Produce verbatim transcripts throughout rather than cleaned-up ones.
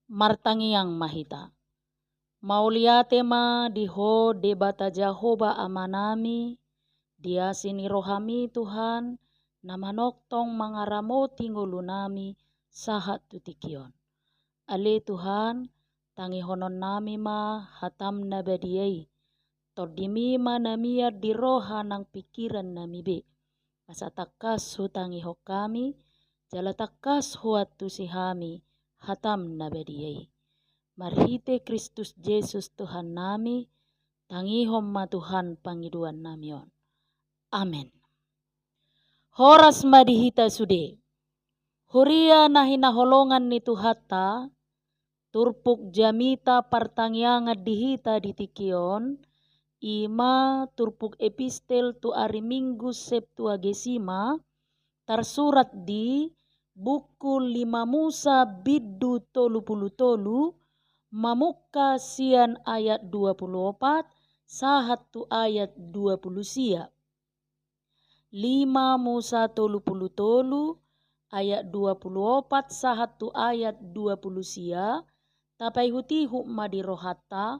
Martangiang ma hita. Mauliate ma di Ho Debata Jahowa Amanami, di asi ni rohami Tuhan, na manongtong mangaramoti ngolunami sahat tu tingki on. Ale Tuhan, tangihononnami ma hataM na badia i. TondiMi ma na mian di roha nang pingkirannami be. Asa tangkas hutangihon hami, jala tangkas huantusi hami hataM na badia i. Marhite Kristus Jesus Tuhannami, tangihon ma Tuhan pangidoannami on. Amen. Horas ma di hita sude. Huria na hinaholongan ni Tuhanta, turpuk jamita partangiangan di hita di tingki on, i ma turpuk epistel tu ari Minggu Septuagesima, tarsurat di buku lima Musa bindu tolu pulu tolu, mamungka sian ayat dua pulu opat sahat tu ayat dua pulu sia. Lima Musa tolu pulu tolu, ayat dua pulu opat sahat tu ayat dua pulu sia, tapaihut-ihut ma di rohanta,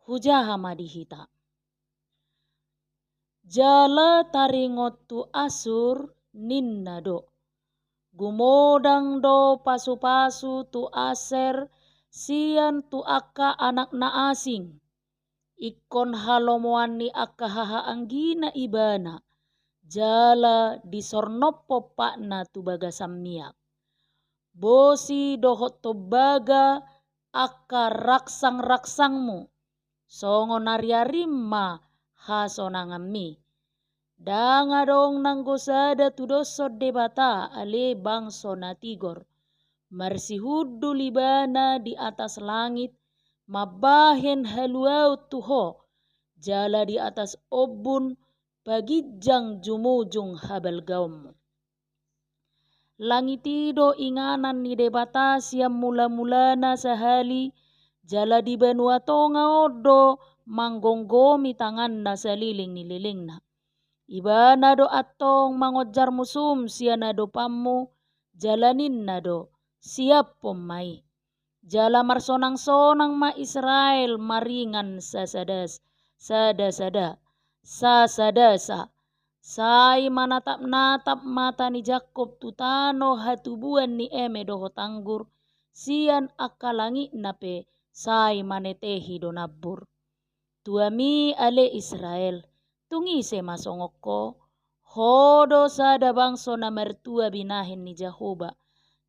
hujaha ma di hita. Jala taringot tu Asur, ninna do: Gumodang do pasu-pasu tu Aser sian tu angka anak na asing. Ingkon halomoan ni angka hahaanggina ibana, jala disornophon patna tu bagasan miak. Bosi dohot tombaga angka raksang-raksangmu, songon ari-arim ma hasonanganmi. Ndang adong nanggo sada tudoshon Debata, ale bangso na tigor. Marsihundul ibana di atas langit, mambahen haluaon tu ho, jala di atas ombun paginjang jumujung habalgaonmu. Langit i do inganan ni Debata sian mula-mulana sahali, jala di banua tonga on do manggomgomi tanganna saleleng ni lelengna. Ibana do antong mangonjar musum sian adopanmu, jala ninna do: Siaphon ma i. Jala marsonang-sonang ma Israel maringan sasadas, sada-sada, sasadasa. Sai manatap-natap mata ni Jakkob tu tano hatubuan ni eme dohot anggur, sian angka langitna pe sai manetehi do nambur. Tuami ale Israel, tung ise ma songon ho? Ho do sada bangso na martua binahen ni Jahowa.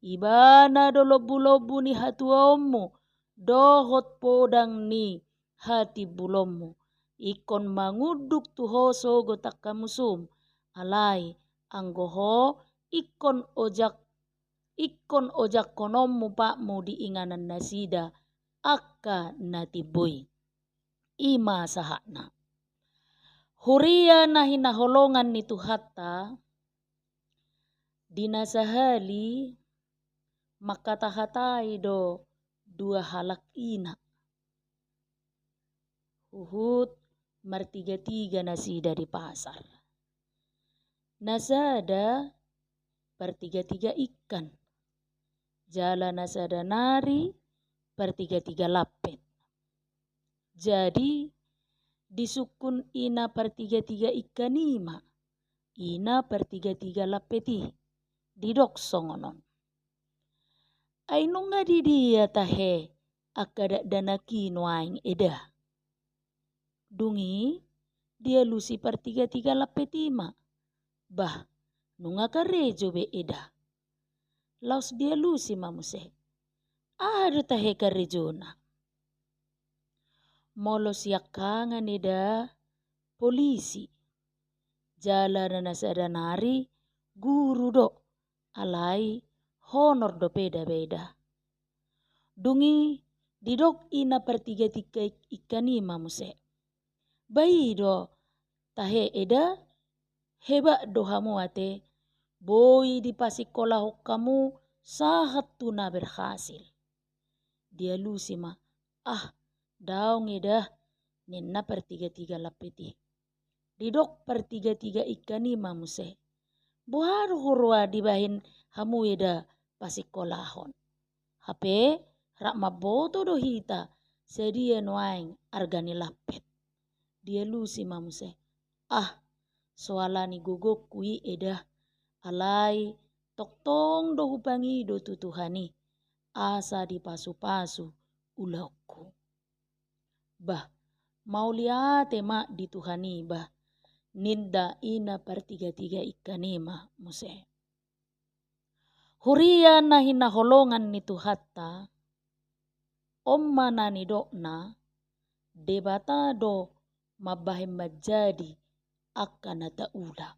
Ibana do lombu-lombu ni hatuaonmu, dohot podang ni hatimbulonmu. Ingkon mangunduk tu ho sogot angka musum, alai anggo ho ingkon ojak, ingkon ojakhononmu patmu di inganan nasida angka na timbo i. I ma sahatna. Huria na hinaholongan ni Tuhanta, di na sahali mangkata-hatai do dua halak ina. Huhut martiga-tiga nasida di pasar. Na sada partiga-tiga ikkan, jala na sada nari partiga-tiga lampet. Jadi, disungkun ina partiga-tiga ikkan i ma ina partiga-tiga lampet i, didok songon on: Ai nunga di dia tahe angka dakdanak i nuaeng eda? Dung i dialusi partiga-tiga lampet i ma: Bah, nunga karejo be eda. Laos dialusi ma muse: Aha do tahe karejona? Molo siangkangan eda, polisi. Jala na sada nari guru do, alai honor dope da be eda. Dung i didok ina partiga-tiga ikkan i ma muse: Bah, i do tahe eda, hebat do hamu ate, boi dipasingkolahon hamu sahat tu na berhasil. Dialusi ma: Ah, daong eda, ninna partiga-tiga lampet i. Didok partiga-tiga ikkan i ma muse: Boha do huroa dibahen hamu eda pasingkolahon? Hape rap mamboto do hita sadia nuaeng arga ni lampet. Dialusi ma muse, ah, so ala ni gogongku i eda, alai tongtong do hupangido tu Tuhan i, asa dipasupasu ulaonku. Bah, mauliate ma di Tuhan i bah, ninna ina partigatiga ingkon i ma muse. Huria na hinaholongan ni Tuhanta, on ma na nidokna, Debata do mambahen manjadi angka na taula.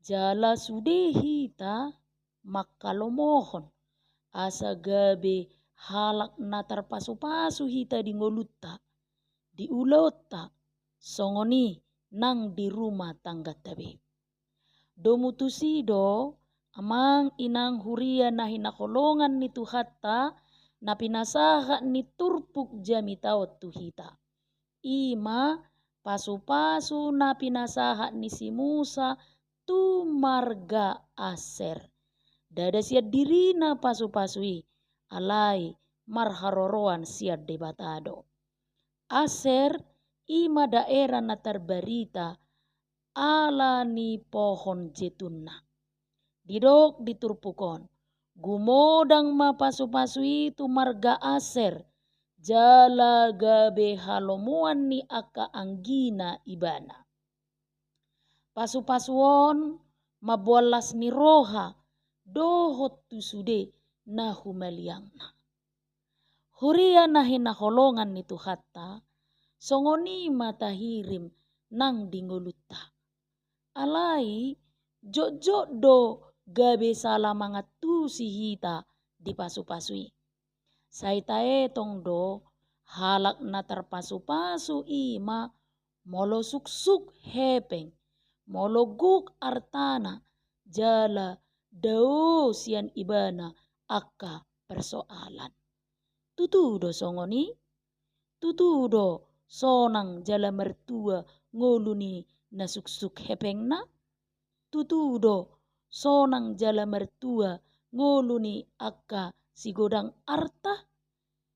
Jala sude hita mangkalomohon, asa gabe halak na tarpasupasu hita di ngolunta, di ulaonta, songon i nang di rumah tangganta be. Domu tusi do, amang inang huria na hinaholongan ni Tuhanta, na pinasahat ni turpuk jamita on tu hita. I ma pasupasu na pinasahat ni si Musa tu marga Aser. Ndada sian dirina pasupasu i, alai marharoroan sian Debata do. Aser i ma daerah na tarbarita ala ni pohon jetunna. Didok di turpuk on, gumodang ma pasupasu i tu marga Aser, jala gabe halomoan ni angka anggina ibana. Pasupasu on mamboan las ni roha dohot tu sude na humaliangna. Huria na hinaholongan ni Tuhanta, songon i ma tahirim nang di ngolunta. Alai jotjot do gabe sala mangantusi hita di pasupasu i. Sai taetong do, halak na tarpasupasu i ma molo suksuk hepeng, molo gok artana, jala dao sian ibana angka persoalan. Tutu do songon i? Tutu do sonang jala martua ngolu ni na suksuk hepengna? Tutu do sonang jala martua ngolu ni angka sigodang arta?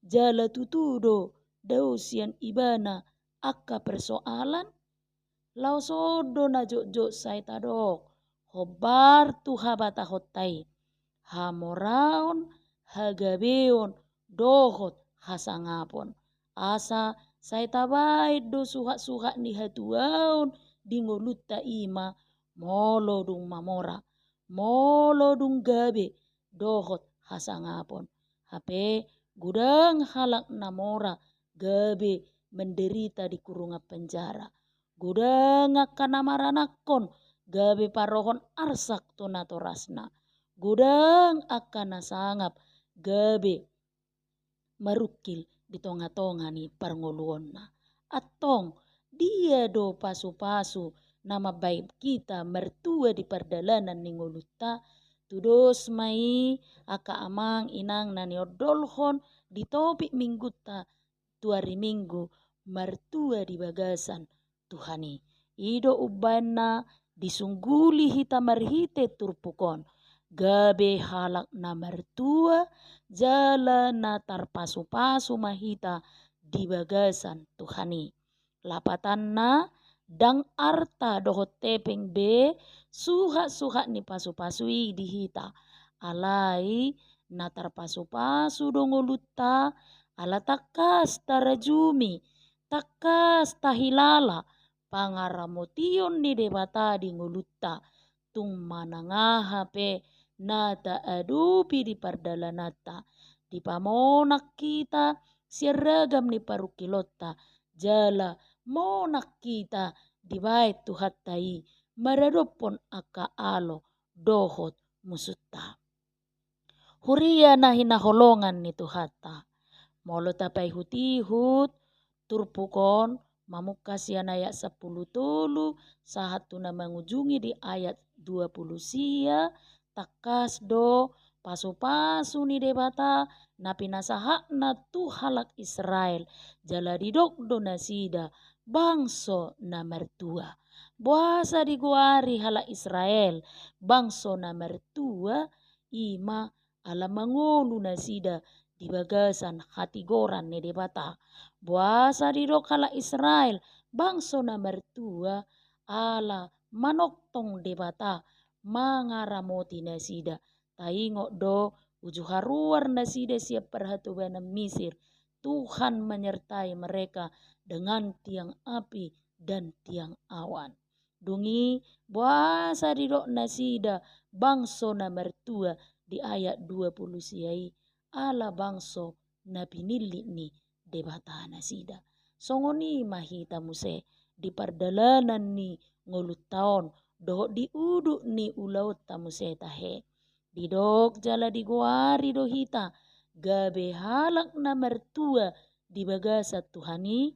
Jala tutu do dao sian ibana angka persoalan? Laos on do na jotjot sai tadok, hombar tu habatahonta i, hamoraon, hagabeon, dohot hasangapon. Asa sai tabaen do suhatsuhat ni hatuaon di ngolunta i ma, molo dung mamora, molo dung gabe, dohot hasangapon. Hape godang halak na mora gabe menderita di kurungan penjara. Godang angka na maranangkon gabe parohon arsak tu natorasna. Godang angka na sangap gabe marungkil di tongatonga ni parngoluonna. Antong, dia do pasupasu na mambahen hita martua di pardalanan ni ngolunta? Tudos ma i angka amang inang na niondolhon di topik minggunta tu ari Minggu, martua di bagasan Tuhan i. I do umbahen na disungguli hita marhite turpuk on, gabe halak na martua jala na tarpasupasu ma hita di bagasan Tuhan i. Lapatanna, ndang arta dohot hepeng be suhatsuhat ni pasupasu i di hita. Alai na tarpasupasu do ngolunta, ala tangkas tarajumi, tangkas tahilala pangaramotion ni Debata di ngolunta, tung manang aha pe na taadopi di pardalananta. Dipamonang hita sian ragam ni parungkilonta, jala monang hita dibaen Tuhanta i maradophon angka alo dohot musunta. Huria na hinaholongan ni Tuhanta, molo tapaihutihut turpuk on, mamungka sian ayat sampulu tolu sahat tu na mangujungi di ayat dua pulu sia, tangkas do pasupasu ni Debata na pinasahatna tu halak Israel, jala didok do nasida bangso na martua. Boasa digoari halak Israel bangso na martua? I ma ala mangolu nasida di bagasan hatigoran ni Debata. Boasa didok halak Israel bangso na martua? Ala manongtong Debata mangaramoti nasida. Taingot do, uju haruar nasida sian parhatobanan Misir, Tuhan menyertai mereka dengan tiang api dan tiang awan. Dung i, boasa didok nasida bangso na martua di ayat dua pulu sia i? Ala bangso na pinillit ni Debata nasida. Songon i ma hita muse di pardalanan ni ngolunta on dohot di udut ni ulaonta muse tahe. Didok jala digoari do hita gabe halak na martua di bagasan Tuhan i,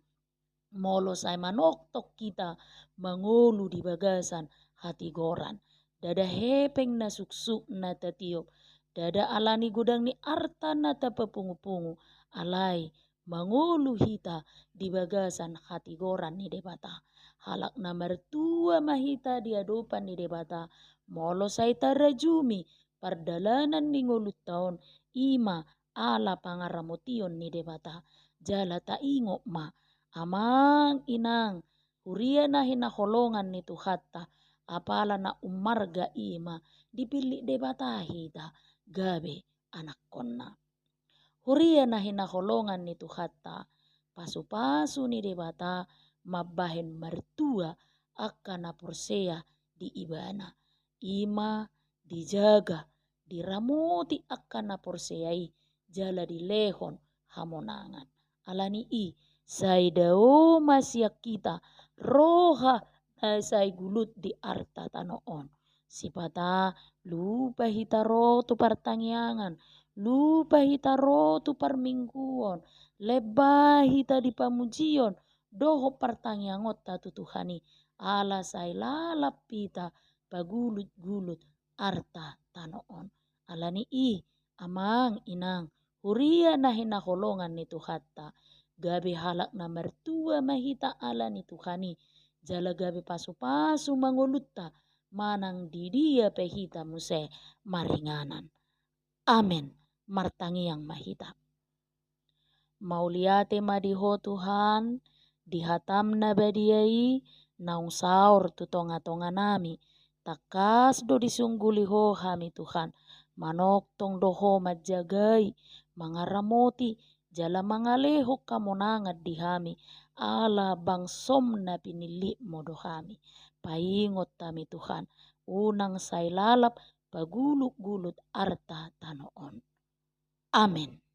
molo sai manongtong hita mangolu di bagasan hatigoran. Ndada hepeng na suksuk na tatiop, ndada ala ni godang ni arta na tapapungupungu, alai mangolu hita di bagasan hatigoran ni Debata. Halak na martua ma hita di adopan ni Debata, molo sai tarajumi pardalanan ni ngolunta on, i ma ala pangaramotion ni Debata. Jala taingot ma, amang inang, huria na hinaholongan ni Tuhanta, apala na ummarga i ma dipillit Debata hita gabe anakkonna. Huria na hinaholongan ni Tuhanta, pasupasu ni Debata mambahen martua angka na porsea di Ibana. I ma dijaga, diramoti angka na porsea i, jala dilehon hamonangan. Ala ni i, sai dao ma sian hita roha na sai gulut di arta tano on. Sipata lupa hita ro tu partangiangan, lupa hita ro tu parmingguon, lemba hita di pamujion dohot partangiangonta tu Tuhan i, ala sai lalap hita pagulutgulut arta tano on. Ala ni i, amang inang, huria na hinaholongan ni Tuhanta, gabe halak na martua ma hita ala ni Tuhan i, jala gabe pasupasu ma ngolunta manang di dia pe hita muse maringanan. Amen. Martangiang ma hita. Mauliate ma di Ho Tuhan, di hataM na badia i naung saor tu tongatonganami. Tangkas do disungguli Ho hami Tuhan, manongtong do Ho manjagai, mangaramoti, jala mangalehon hamonangan di hami, ala bangsoM na pinillitMu do hami. Paingot hami Tuhan, unang sai lalap pagulutgulut arta tano on. Amen.